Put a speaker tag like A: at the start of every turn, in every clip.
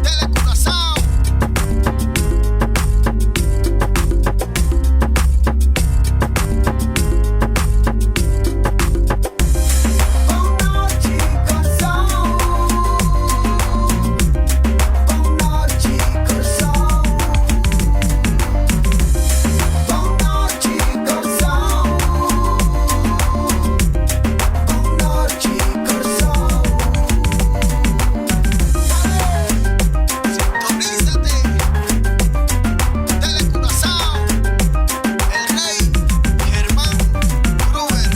A: Telecuraçao. Sintonízate, Telecuraçao, El Rey Germán Gruber.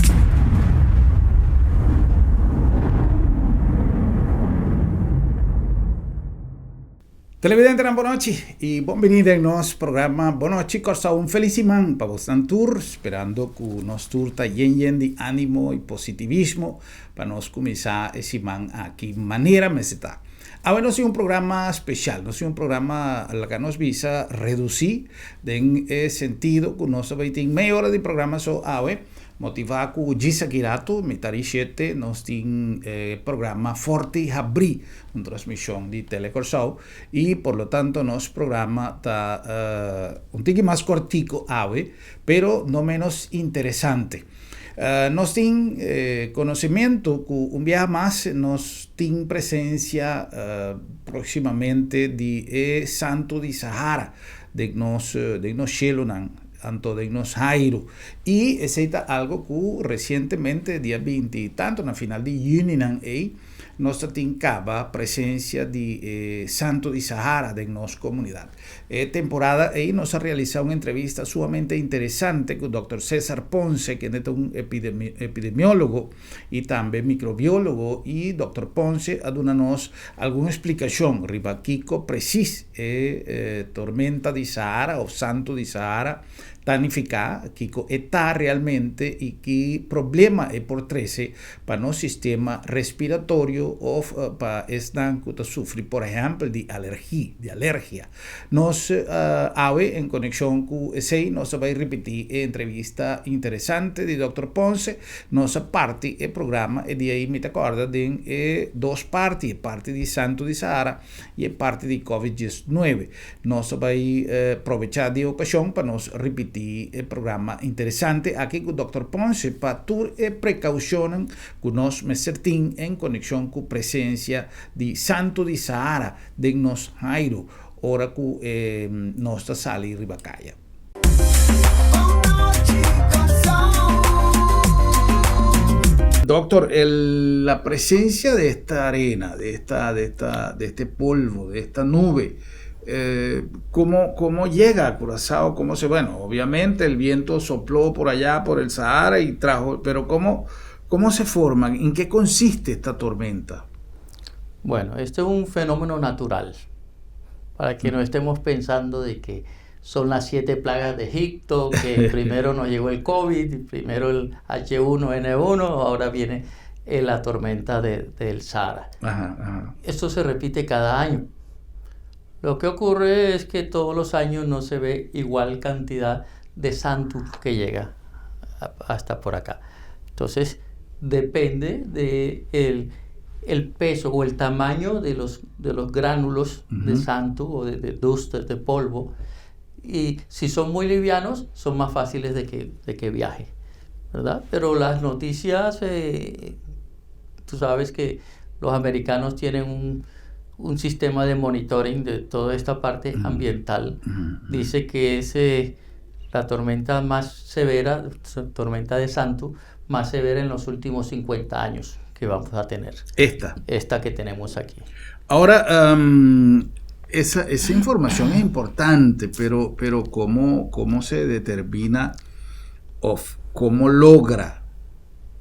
B: Televidentenan bonochi y bon bini den nos programa Bonochi Kòrsou. Un felis siman pa bosnan tur, sperando ku nos tur ta yen yen di animo y positivismo pa nos kuminsá e siman aki manera mester ta. Awe nos tin un programa speshal, nos tin un programa laga nos bisa redusí den e sentido ku nos ta bai tin mei ora di programa so awe. Motivá ku djis aki ratu, mitad di shete, nos tin e programa Forti Habrí, un transmishon di Tele Kòrsou, i por lo tanto nos programa ta un tiki mas kòrtiku awe, pero no ménos interesante. Nos tin konosementu ku un biaha mas nos tin presensia próksimamente di e Santu di Sahara den nos den nos shelunan, anto den nos hairu. I esei ta algo ku resientemente dia binti i tantu na final di yüninan ei nos ta tin kaba presensia di e Santu di Sahara den nos komunidat. E temporada ei nos a realisá un entrevista sumamente interesante ku dòkter Cesar Ponce kende ta un epidemiólogo i tambe microbiólogo i dòkter Ponce a duna nos algun splikashon riba kiko presis e tormenta di Sahara òf Santu di Sahara ta nifiká, kiko e ta realmente i ki problema e por trese pa nos sistema respiratorio òf pa esnan ku ta sufri por ehèmpel di alergi, di alergia. Nos awe en konekshon ku esei nos ta bai ripití e entrevista interesante di dòkter Ponce. Nos a parti e programa e dia ei mi ta kòrda den e dos parti, e parti di Santu di Sahara i e parti di Covid diesnuebe. Nos ta bai probechá di e okashon pa nos ripití e programa interesante aki ku dòkter Ponce pa tur e prekaushonnan ku nos mester tin en konekshon ku presensia di Santu di Sahara den nos hairu ora ku nos ta sali riba kaya. Doctor, el, la presencia de esta arena, de esta, de esta, de este polvo, de esta nube, eh, ¿cómo, ¿cómo llega a Curazao? ¿Cómo se, bueno, obviamente el viento sopló por allá, por el Sahara y trajo, pero ¿cómo, cómo se forma? ¿En qué consiste esta tormenta?
C: Bueno, este es un fenómeno natural, para que no estemos pensando de que son las siete plagas de Egipto, que primero nos llegó el COVID, primero el H1N1, ahora viene eh, la tormenta del Sahara. Esto se repite cada año. Lo que ocurre es que todos los años no se ve igual cantidad de santo que llega hasta por acá. Entonces, depende de el, peso o el tamaño de los, de los gránulos de santo o de, de dust, de polvo. Y si son muy livianos, son más fáciles de que, de que viaje, ¿verdad? Pero las noticias, eh, tú sabes que los americanos tienen un, un sistema de monitoring de toda esta parte ambiental. Dice que es eh, la tormenta más severa, tormenta de Santo, más severa en los últimos 50 años que vamos a tener.
B: Esta.
C: Esta que tenemos aquí.
B: Ahora, esa, esa, información es importante, pero, pero ¿cómo, cómo se determina o cómo logra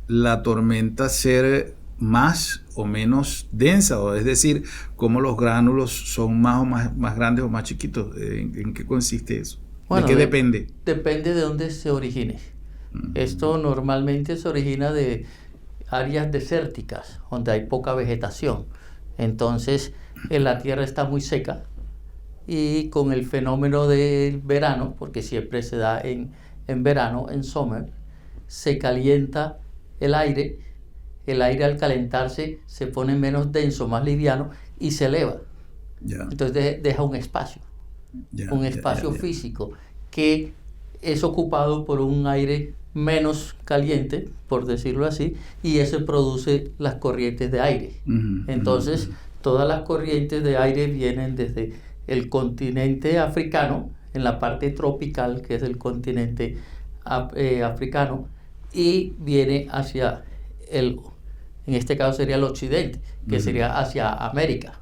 B: la tormenta ser más o menos densa? O es decir, cómo los gránulos son más o más, más grandes o más chiquitos. ¿En, qué consiste eso? ¿De qué depende?
C: Depende de dónde se origine. Esto normalmente se origina de áreas desérticas, donde hay poca vegetación. Entonces, en la tierra está muy seca y con el fenómeno del verano, porque siempre se da en, en verano, en summer, se calienta el aire, el aire al calentarse se pone menos denso, más liviano y se eleva. Entonces deja un espacio, un espacio físico que es ocupado por un aire menos caliente, por decirlo así, y eso produce las corrientes de aire. Entonces, todas las corrientes de aire vienen desde el continente africano, en la parte tropical, que es el continente africano, y viene hacia el, en este caso sería el occidente, que sería hacia América.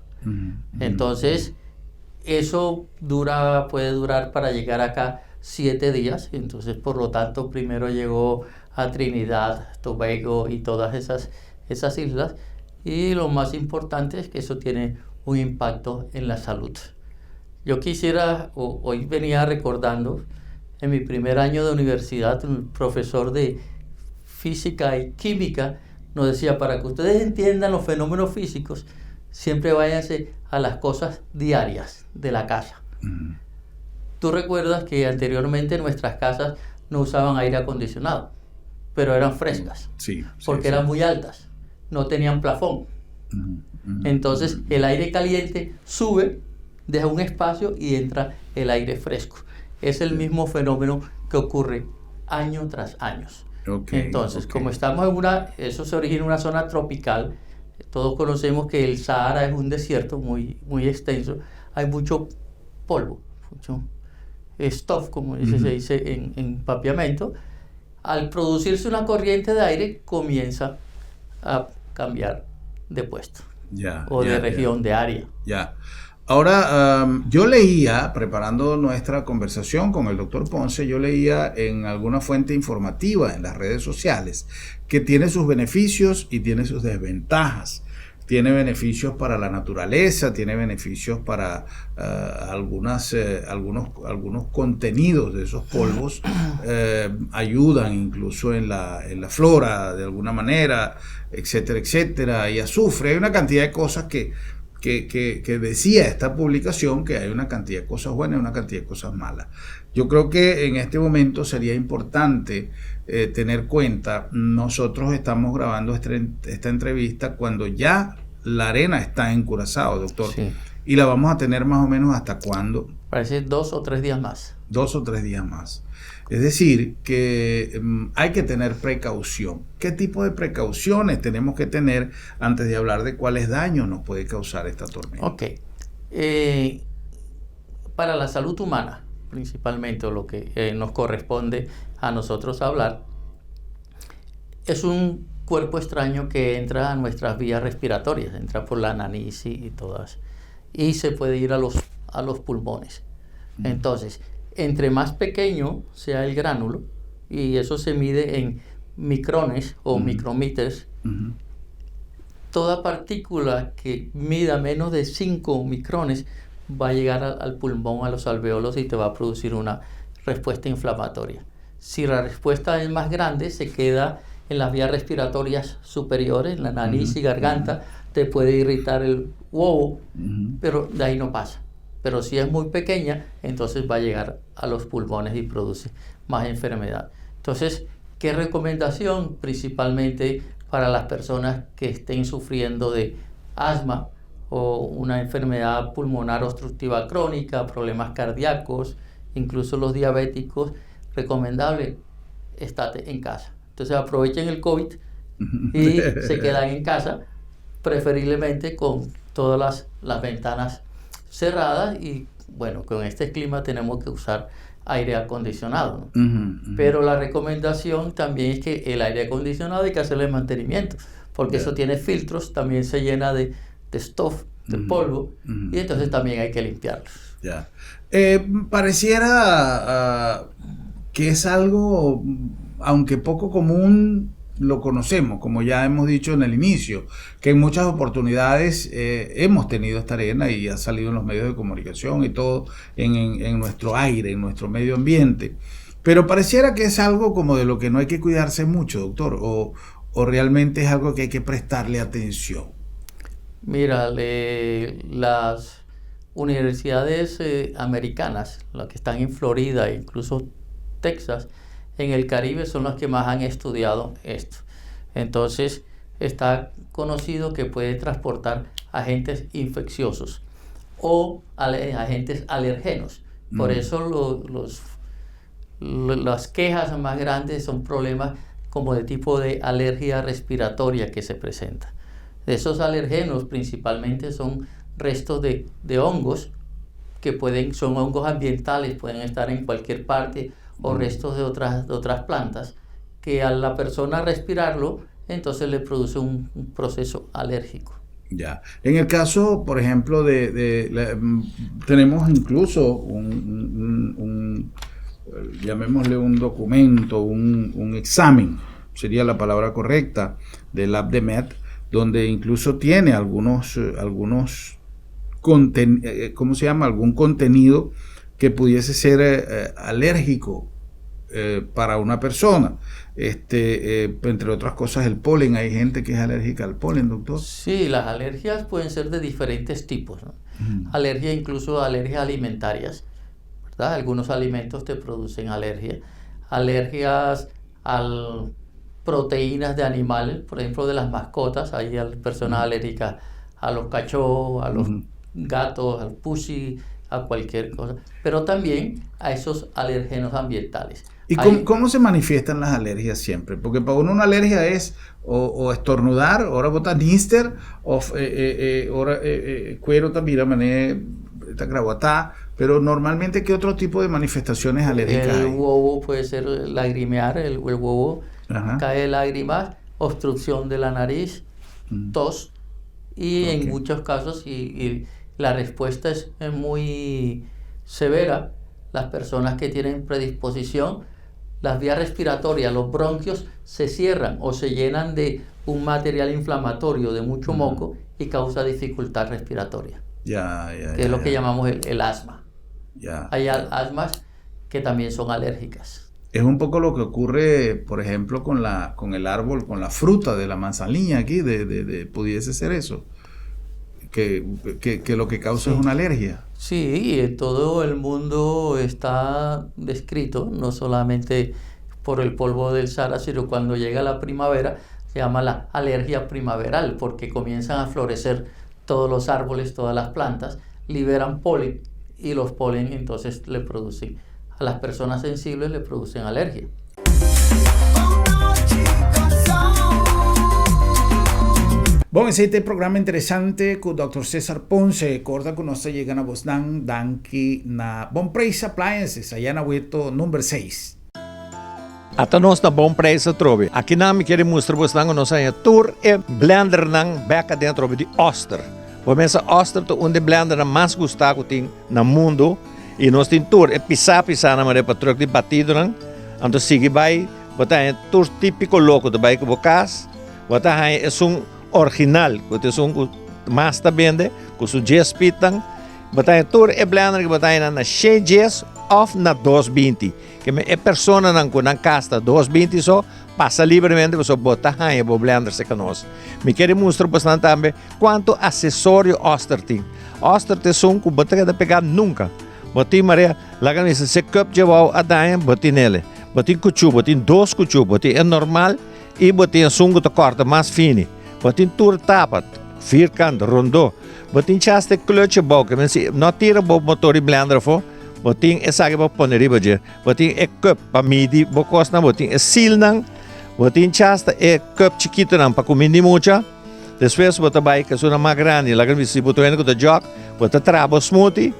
C: Entonces, eso dura, puede durar para llegar acá 7 días. Entonces, por lo tanto, primero llegó a Trinidad, Tobago y todas esas islas. Y lo más importante es que eso tiene un impacto en la salud. Yo quisiera, hoy venía recordando, en mi primer año de universidad, un profesor de física y química nos decía: "Para que ustedes entiendan los fenómenos físicos, siempre váyanse a las cosas diarias de la casa". Tú recuerdas que anteriormente nuestras casas no usaban aire acondicionado, pero eran frescas, porque eran muy altas, no tenían plafón. Entonces el aire caliente sube, deja un espacio y entra el aire fresco. Es el mismo fenómeno que ocurre año tras año. Entonces, como estamos en una, eso se origina en una zona tropical, todos conocemos que el Sahara es un desierto muy, muy extenso, hay mucho polvo, mucho stof, como dice, se dice en papiamento. Al producirse una corriente de aire, comienza a cambiar de puesto o de región, de área.
B: Ya. Ahora, yo leía, preparando nuestra conversación con el doctor Ponce, yo leía en alguna fuente informativa en las redes sociales que tiene sus beneficios y tiene sus desventajas. Tiene beneficios para la naturaleza, tiene beneficios para algunos contenidos de esos polvos, ayudan incluso en la flora de alguna manera, etcétera, etcétera, y azufre. Hay una cantidad de cosas que decía esta publicación, que hay una cantidad de cosas buenas y una cantidad de cosas malas. Yo creo que en este momento sería importante tener cuenta, nosotros estamos grabando esta entrevista cuando ya la arena está en Curazao, doctor. Y la vamos a tener más o menos ¿hasta cuándo?
C: Parece 2 o 3 días más.
B: 2 o 3 días más. Es decir, que hay que tener precaución. ¿Qué tipo de precauciones tenemos que tener antes de hablar de cuáles daños nos puede causar esta tormenta?
C: Ok. Para la salud humana, principalmente, o lo que nos corresponde a nosotros hablar, es un cuerpo extraño que entra a nuestras vías respiratorias, entra por la nariz y todas, y se puede ir a los pulmones. Entonces, entre más pequeño sea el gránulo, y eso se mide en micrones o micrometers, toda partícula que mida menos de 5 micrones va a llegar al pulmón, a los alveolos y te va a producir una respuesta inflamatoria. Si la respuesta es más grande, se queda en las vías respiratorias superiores, en la nariz y garganta, te puede irritar el wowo, pero de ahí no pasa. Pero si es muy pequeña, entonces va a llegar a los pulmones y produce más enfermedad. Entonces, ¿qué recomendación? Principalmente para las personas que estén sufriendo de asma o una enfermedad pulmonar obstructiva crónica, problemas cardíacos, incluso los diabéticos, recomendable, estate en casa. Entonces aprovechen el COVID y se quedan en casa, preferiblemente con todas las ventanas cerradas y, bueno, con este clima tenemos que usar aire acondicionado, ¿no? Pero la recomendación también es que el aire acondicionado hay que hacerle mantenimiento, porque eso tiene filtros, también se llena de stof, de polvo, y entonces también hay que limpiarlos.
B: Ya. Pareciera que es algo, aunque poco común, lo conocemos, como ya hemos dicho en el inicio, que en muchas oportunidades hemos tenido esta arena y ha salido en los medios de comunicación y todo en nuestro aire, en nuestro medio ambiente. Pero pareciera que es algo como de lo que no hay que cuidarse mucho, doctor, o realmente es algo que hay que prestarle atención.
C: Mira, las universidades americanas, las que están en Florida e incluso Texas, en el Caribe son las que más han estudiado esto. Entonces, está conocido que puede transportar agentes infecciosos. O agentes alergenos. Por eso los, las quejas más grandes son problemas como de tipo de alergia respiratoria que se presenta. De esos alergenos principalmente son restos de hongos que pueden, son hongos ambientales, pueden estar en cualquier parte o restos de otras plantas que a la persona respirarlo, entonces le produce un proceso alérgico.
B: Ya. En el caso, por ejemplo, de, tenemos incluso un, llamémosle un documento, un examen, sería la palabra correcta, del ABDEMED, donde incluso tiene algunos ¿cómo se llama? Algún contenido que pudiese ser alérgico para una persona. Entre otras cosas, el polen. Hay gente que es alérgica al polen, doctor.
C: Sí, las alergias pueden ser de diferentes tipos, ¿no? Alergia, incluso alergias alimentarias, ¿verdad? Algunos alimentos te producen alergia. Alergias a proteínas de animales, por ejemplo, de las mascotas. Hay personas alérgicas a los cachorros, a los gatos, al pussy, a cualquier cosa. Pero también a esos alérgenos ambientales.
B: ¿Y cómo se manifiestan las alergias siempre? Porque para uno una alergia es o estornudar, ora bo ta nister, o ora cuero también, manera esta, pero normalmente, ¿qué otro tipo de manifestaciones alérgicas?
C: El wowo puede ser lagrimear, el wowo cae lágrimas, obstrucción de la nariz, tos, y en muchos casos, y la respuesta es muy severa, las personas que tienen predisposición, las vías respiratorias, los bronquios se cierran o se llenan de un material inflamatorio, de mucho moco y causa dificultad respiratoria. Que es lo que llamamos el asma. Hay asmas que también son alérgicas.
B: Es un poco lo que ocurre, por ejemplo, con el árbol, con la fruta de la manzanilla aquí, de pudiese ser eso. Que lo que causa es una alergia.
C: Sí, y en todo el mundo está descrito, no solamente por el polvo del Sahara, sino cuando llega la primavera, se llama la alergia primaveral, porque comienzan a florecer todos los árboles, todas las plantas, liberan polen y los polen entonces le producen, a las personas sensibles le producen alergia.
A: Bon nochi, Kòrsou.
B: Bon, esaki ta e programa interesante ku Dr. César Ponce. Korda ku nos ta yega na bosnan danki na Bon Price Appliances, aya na Weto number 6.
D: Ata nos na Bon Price atrobe. Aki nan mi ke mustra boso nos a tur e blender nan bèk aden atrobe di Oster. Bo mes sa Oster ta un di blender nan mas gustá ku tin na mundu i nos tin tur e pisá pisá nan manera pa truck di batido nan. Anto sigui bai bo ta haña tur típiko loko ta bai ku bo kas. Bo ta haña esun original ku ta esun ku mas ta bende ku su 10 speed nan. Bo ta haña tur e blender ku bo ta haña na 110 òf na 220. Ke men e personanan ku nan kas ta 220 so pasa libremente pasobra bo ta haña bo blender serka nos. Mi ke mustra bosnan tambe kuantu aksesorio Oster tin. Oster ta esun ku bo ta keda pegá nunka. Bo tin Maria, laga mi bisa, se cup djebou a daña, bo tin ele. Bo tin kuchú, bo tin dos kuchú, bo tin e normal i bo tin esun ku ta kòrta mas fini. Bo tin tur tapa, vierkant, rondó. Bo tin chas te clutch bou, ke men si no tira bo motor di blender afó, bo tin esaki pa pone riba dje. Bo tin e cup pa midi bo kosnan, bo tin e sealnan, bo tin chas ta e cup chikitonan pa kuminda di mucha. Despues bo ta bai ku esunnan mas grandi, laga mi bisa si bo ta wende ku ta jòk, bo ta traha bo smoothie,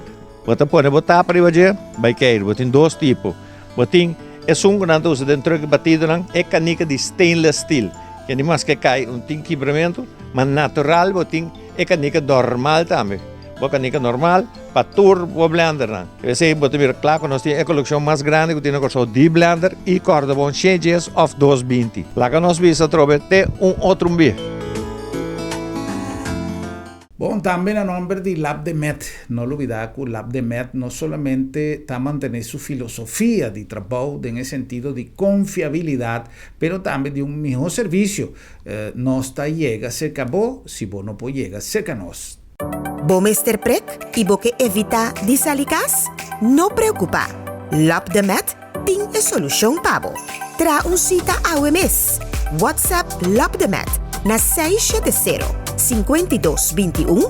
D: bo ta pone bo tapa riba dje, bai keir. Bo tin dos tipo. Bo tin esun ku nan ta usa den truck di batidonan, e kanika di stainless steel, ke ni maske kai un tin kibramentu, ma natural bo tin e kanika normal tambe. Bo kanika normal pa tur bo blendernan. Esei bo ta mira kla ku nos tin e kolekshon mas grandi ku tin na Kòrsou di blender i kòrda bon 110 òf 220. Laga nos bisa atrobe te un otro un bia.
B: Bon, tambe na nòmber di Lab de Met. No lubidá ku Lab de Met no solamente ta mantené su filosofia di trabou den e sentido di konfiabilidat, pero tambe di un mihó servisio. Nos ta yega serka bo si bo no por yega serka nos.
E: Bo mester prek i bo ke evitá di sali kas? No preokupá! Lab de Met tin e solushon pa bo. Traha un sita awe mes. WhatsApp Lab de Met na 670 52 21.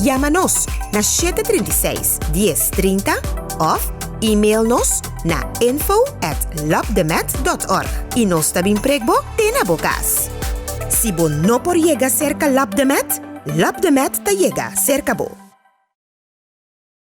E: Yama nos. na shete trinta i seis, dies trinta òf email nos na info at lopdemet dòt org i nos ta bin prek bo te na bo kas. Si bo no por yega serka Lopdemet, Lopdemet ta yega serka bo.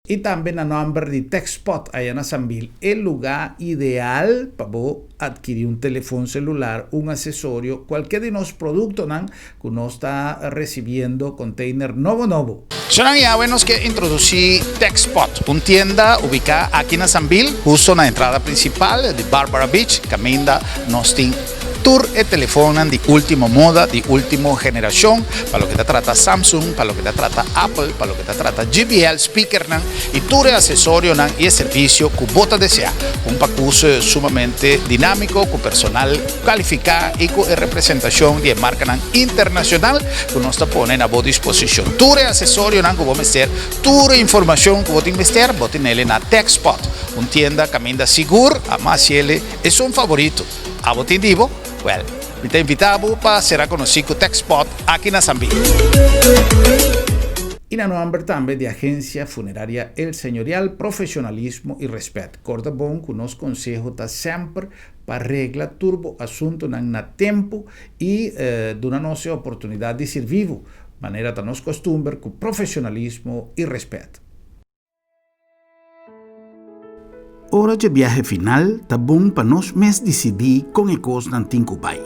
B: I tambe na nòmber di Techspot aya na Sambil, e lugá ideal pa bo adkirí un telefon selular, un asesorio, kualke di nos produktonan ku nos ta resibiendo container nobo nobo.
F: Shonnan i awe nos ke introdusí Techspot, un tienda ubiká aki na Sambil, husto na entrada prinsipal di Barbara Beach, kaminda nos tin Tur e telefonnan di ultimo moda, di ultimo generacion, pa loke ta trata Samsung, pa loke ta trata Apple, pa loke ta trata JBL speakernan y tur e asesorionan y e servicio cu bo ta desea. Un pacus sumamente dinamico cu personal califica y cu e representacion di e marcanan internacional cu nos ta pone na bo disposicion. Tur e asesorionan cu bo mester, tur e informacion cu bo tin mester, bo tinele na Techspot, un tienda caminda sigur, amas yele esun favorito. Abo tin di bo? Wèl, mi ta invitá bo pa sera konosí ku TechSpot aki na San Bill.
B: I na nòmber tambe di Agencia Funeraria El Señorial, profesionalismo i rèspèt. Kòrda bon ku nos konseho ta semper pa regla tur bo asuntunan na tempu i duna nos e oportunidat di sirbi bo, manera ta nos kostumber, ku profesionalismo i rèspèt. Ora dje biahe final ta bon pa nos mes disidí kon e kosnan tin ku bai.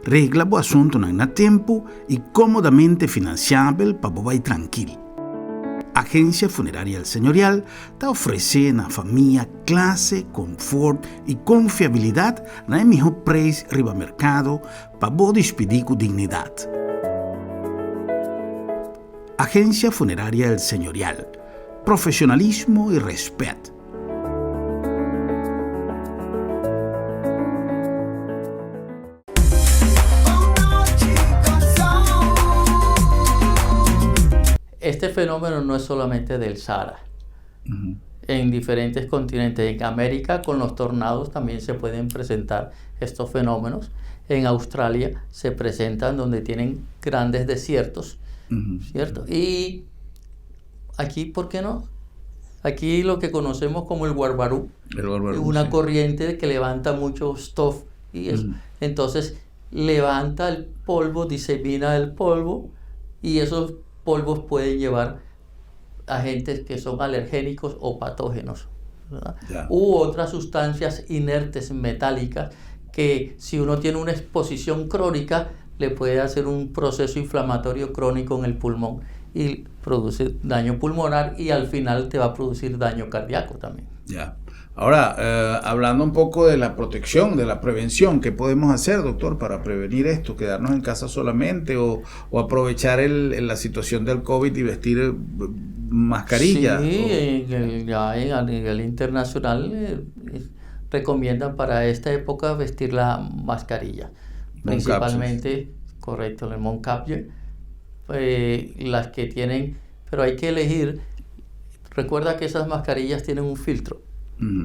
B: Regla bo asuntunan na tempu i kómodamente finansiabel pa bo bai trankil. Agensia Funeraria El Señorial ta ofresé na famia klase, konfort i konfiabilidat na e mihó preis riba merkado pa bo dispidí ku dignidat. Agencia Funeraria El Señorial, profesionalismo y respet.
C: Este fenómeno no es solamente del Sahara. En diferentes continentes, en América con los tornados también se pueden presentar estos fenómenos. En Australia se presentan donde tienen grandes desiertos, ¿cierto? Y aquí, ¿por qué no? Aquí lo que conocemos como el guarbarú,
B: El
C: una corriente que levanta mucho stof y eso. Entonces levanta el polvo, disemina el polvo y esos polvos pueden llevar agentes que son alergénicos o patógenos. U otras sustancias inertes metálicas que si uno tiene una exposición crónica le puede hacer un proceso inflamatorio crónico en el pulmón y produce daño pulmonar y al final te va a producir daño cardíaco también.
B: Ya. Ahora, eh, hablando un poco de la protección, de la prevención, ¿qué podemos hacer, doctor, para prevenir esto? ¿Quedarnos en casa solamente o, o aprovechar el, la situación del COVID y vestir eh, mascarilla?
C: Sí, ya a nivel internacional eh, recomiendan para esta época vestir la mascarilla. Principalmente, correcto, el Moncapje, eh, las que tienen, pero hay que elegir, recuerda que esas mascarillas tienen un filtro,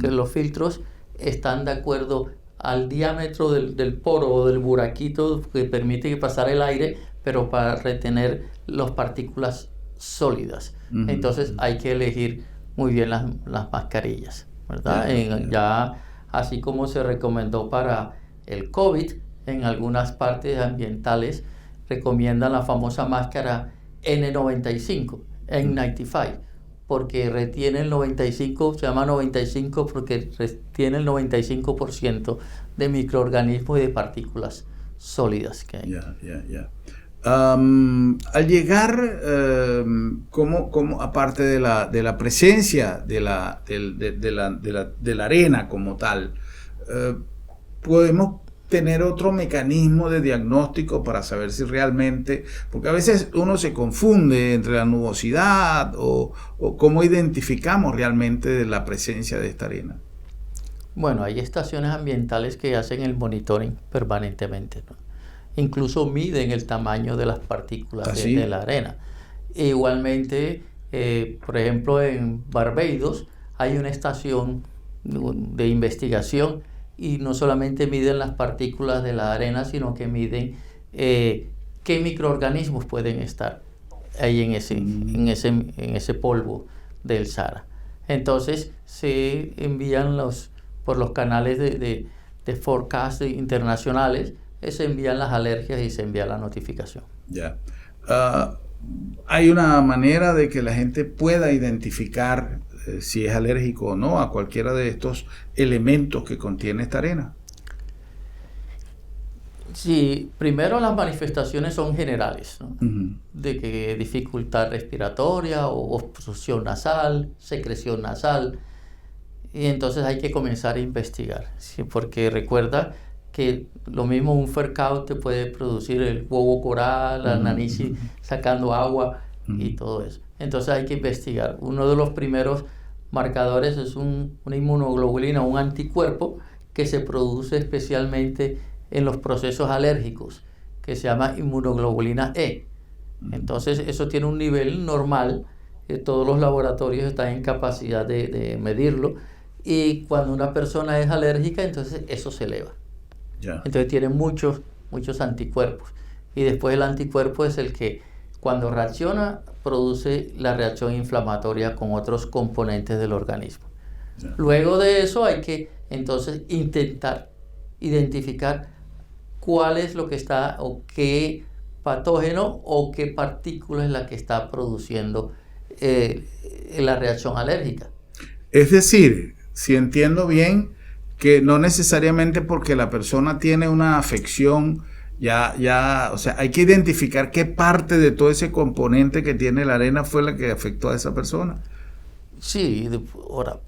C: que los filtros están de acuerdo al diámetro del, del poro o del buraquito que permite que pasar el aire, pero para retener las partículas sólidas. Entonces hay que elegir muy bien las, las mascarillas, ¿verdad? Ya así como se recomendó para el COVID, en algunas partes ambientales recomiendan la famosa máscara N95, N95, porque retiene el 95, se llama 95 porque retiene el 95% de microorganismos y de partículas sólidas que hay.
B: Ya, ya, ya. al llegar, um, como, aparte de la, de la presencia de la, de, de, la, de, la, de la arena como tal, uh, podemos tener otro mecanismo de diagnóstico para saber si realmente, porque a veces uno se confunde entre la nubosidad o, o cómo identificamos realmente la presencia de esta arena.
C: Bueno, hay estaciones ambientales que hacen el monitoring permanentemente. ¿no? Incluso miden el tamaño de las partículas ¿Ah, de, la arena. Igualmente, eh, por ejemplo, en Barbados hay una estación de investigación y no solamente miden las partículas de la arena, sino que miden eh, qué microorganismos pueden estar Ahí en ese polvo del Sahara. Entonces se envían por los canales de forecast internacionales, se envían las alergias y se envía la notificación.
B: Ya. Ah, ¿hay una manera de que la gente pueda identificar si es alérgico o no a cualquiera de estos elementos que contiene esta arena?
C: Sí, primero las manifestaciones son generales, ¿no? De que dificultad respiratoria o obstrucción nasal, secreción nasal, y entonces hay que comenzar a investigar, ¿sí? Porque recuerda que lo mismo un ferkoud te puede producir el wowo kòrá, la nanishi sacando agua y todo eso. Entonces hay que investigar. Uno de los primeros marcadores es una inmunoglobulina, un anticuerpo que se produce especialmente en los procesos alérgicos, que se llama inmunoglobulina E. Entonces eso tiene un nivel normal, que todos los laboratorios están en capacidad de medirlo, y cuando una persona es alérgica, entonces eso se eleva. Entonces tiene muchos, muchos anticuerpos. Y después el anticuerpo es el que cuando reacciona produce la reacción inflamatoria con otros componentes del organismo. Luego de eso hay que entonces intentar identificar cuál es lo que está o qué patógeno o qué partícula es la que está produciendo la reacción alérgica.
B: Es decir, si entiendo bien, que no necesariamente porque la persona tiene una afección, ya, ya, o sea, hay que identificar qué parte de todo ese componente que tiene la arena fue la que afectó a esa persona.
C: Sí, ahora,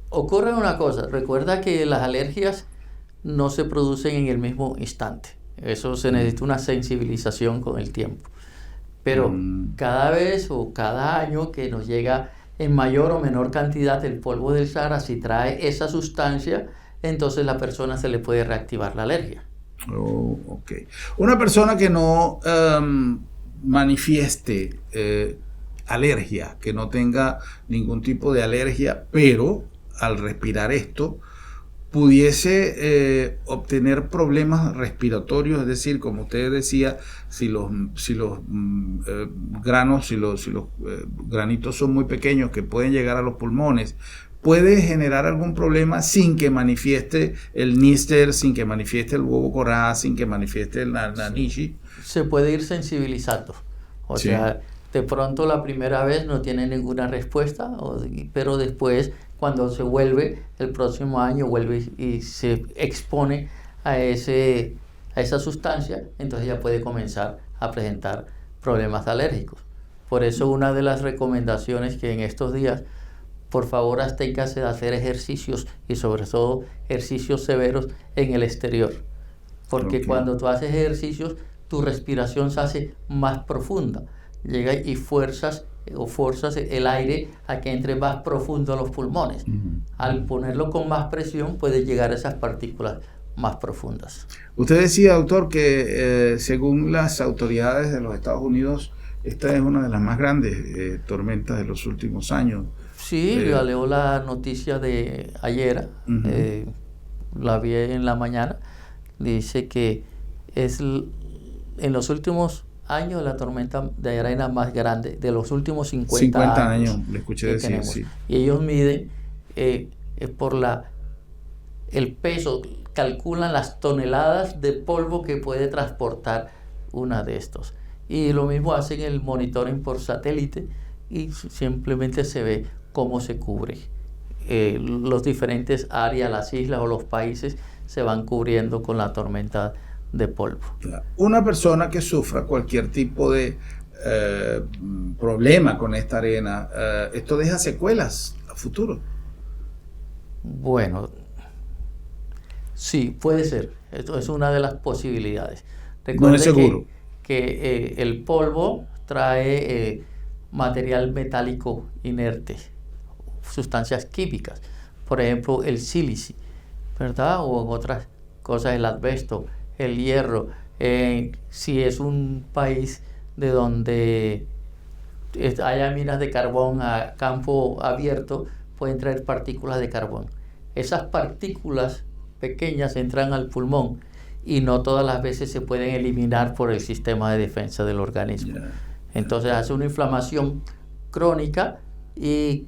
C: ocurre una cosa, recuerda que las alergias no se producen en el mismo instante. Eso se necesita una sensibilización con el tiempo. Pero cada vez o cada año que nos llega en mayor o menor cantidad el polvo del Sahara, si trae esa sustancia, entonces la persona se le puede reactivar la alergia.
B: Oh, ok. Una persona que no manifieste alergia, que no tenga ningún tipo de alergia, pero al respirar esto, pudiese obtener problemas respiratorios, es decir, como usted decía, si los granos, si los granitos son muy pequeños que pueden llegar a los pulmones, puede generar algún problema sin que manifieste el nister, sin que manifieste el wowo kòrá, sin que manifieste el nanishi.
C: Se puede ir sensibilizando. O sea, de pronto la primera vez no tiene ninguna respuesta, pero después cuando se vuelve, el próximo año vuelve y se expone a esa sustancia, entonces ya puede comenzar a presentar problemas alérgicos. Por eso una de las recomendaciones que en estos días, por favor, absténgase de hacer ejercicios y sobre todo ejercicios severos en el exterior. Porque cuando tú haces ejercicios, tu respiración se hace más profunda. Llega y fuerzas o forzas el aire a que entre más profundo a los pulmones. Al ponerlo con más presión puede llegar a esas partículas más profundas.
B: Usted decía, doctor, que según las autoridades de los Estados Unidos, esta es una de las más grandes tormentas de los últimos años.
C: Sí, yo leo la noticia de ayer, la vi en la mañana, dice que es en los últimos años la tormenta de arena más grande de los últimos 50,
B: 50 años, le escuché decir, sí.
C: Y ellos miden por la el peso, calculan las toneladas de polvo que puede transportar una de estos. Y lo mismo hacen el monitoring por satélite y simplemente se ve cómo se cubre. Los diferentes áreas, las islas o los países se van cubriendo con la tormenta de polvo.
B: Una persona que sufra cualquier tipo de problema con esta arena, ¿esto deja secuelas a futuro?
C: Bueno, sí, puede ser. Esto es una de las posibilidades.
B: No es seguro.
C: Que el polvo trae material metálico inerte, sustancias químicas, por ejemplo el sílice, ¿verdad? O en otras cosas el asbesto, el hierro. Si es un país de donde haya minas de carbón a campo abierto, pueden traer partículas de carbón. Esas partículas pequeñas entran al pulmón y no todas las veces se pueden eliminar por el sistema de defensa del organismo. Entonces hace una inflamación crónica y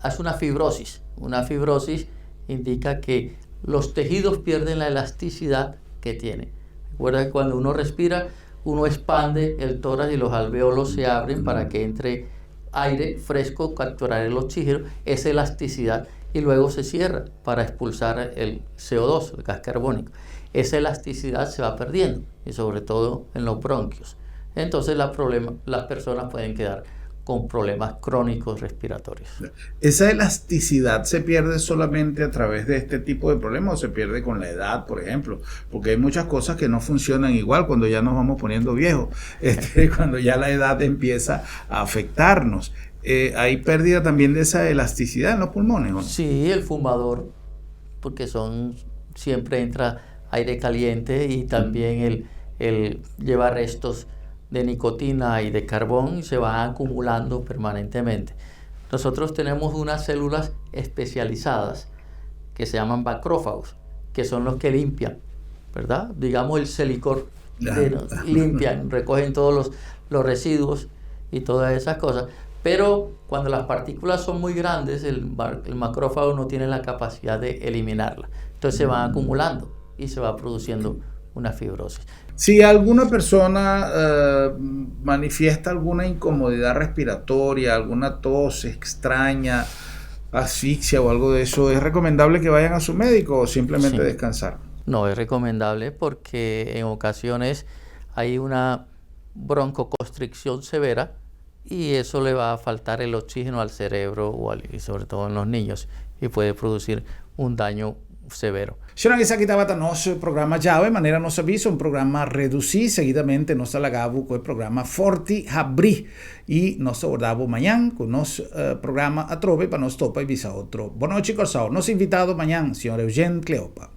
C: hace una fibrosis. Una fibrosis indica que los tejidos pierden la elasticidad que tienen. Recuerda que cuando uno respira, uno expande el tórax y los alvéolos se abren para que entre aire fresco, capturar el oxígeno, esa elasticidad, y luego se cierra para expulsar el CO2, el gas carbónico. Esa elasticidad se va perdiendo, y sobre todo en los bronquios. Entonces las personas pueden quedar con problemas crónicos respiratorios.
B: ¿Esa elasticidad se pierde solamente a través de este tipo de problemas o se pierde con la edad, por ejemplo? Porque hay muchas cosas que no funcionan igual cuando ya nos vamos poniendo viejos, cuando ya la edad empieza a afectarnos. ¿Hay pérdida también de esa elasticidad en los pulmones, o no?
C: Sí, el fumador, porque siempre entra aire caliente y también el lleva restos de nicotina y de carbón y se van acumulando permanentemente. Nosotros tenemos unas células especializadas que se llaman macrófagos, que son los que limpian, ¿verdad? Digamos el Selikor, limpian, recogen todos los residuos y todas esas cosas. Pero cuando las partículas son muy grandes, el macrófago no tiene la capacidad de eliminarlas. Entonces se van acumulando y se va produciendo una fibrosis.
B: Si alguna persona manifiesta alguna incomodidad respiratoria, alguna tos extraña, asfixia o algo de eso, ¿es recomendable que vayan a su médico o simplemente descansar?
C: No, es recomendable porque en ocasiones hay una broncoconstricción severa y eso le va a faltar el oxígeno al cerebro y sobre todo en los niños y puede producir un daño severo.
B: Señora, esaki tabata nos programa djawe, manera nos a bisa, un programa redusí, seguidamente nos ta laga bo ku e programa Forti Habrí i nos ta warda bo mañan ku nos programa atrobe pa nos topa i bisa otro. Bon nochi, Kòrsou. Nos invitado mañan, señor Eugene Cleopa.